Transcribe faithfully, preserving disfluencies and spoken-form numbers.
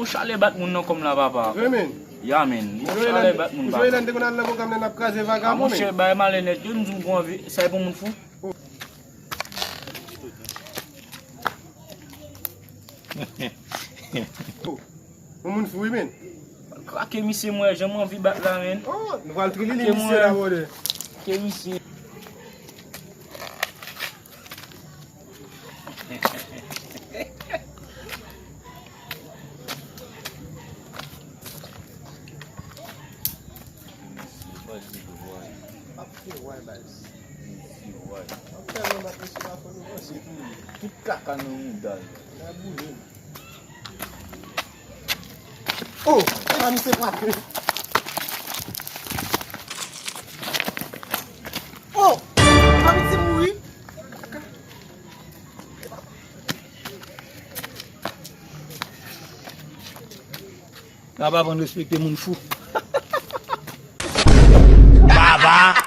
Chale bat moun nan kòm la, papa. Vre, men. Ya, men. Li chale bat moun, papa. Ou jwenn lè n te konn al nan pwogram nan, n ap kraze vagabon, men. Monchè, bay malè nèt, yo, m di w gon anvi, sa e pou moun fou. Oh. Yon moun fou, wi, men. Krake misye, mwen, jan m anvi bat la, men. Oh, nou pral trilili misye la, brother. Ke misye. Ap fè wè, baz. Ap fè wè, baz. Ap fè wè, baz. Tout kaka nan mouda l. Nan boule. Oh, e pa misye frape. Oh, e pa misye mouri. N ap aprann respekte moun fou. Baba.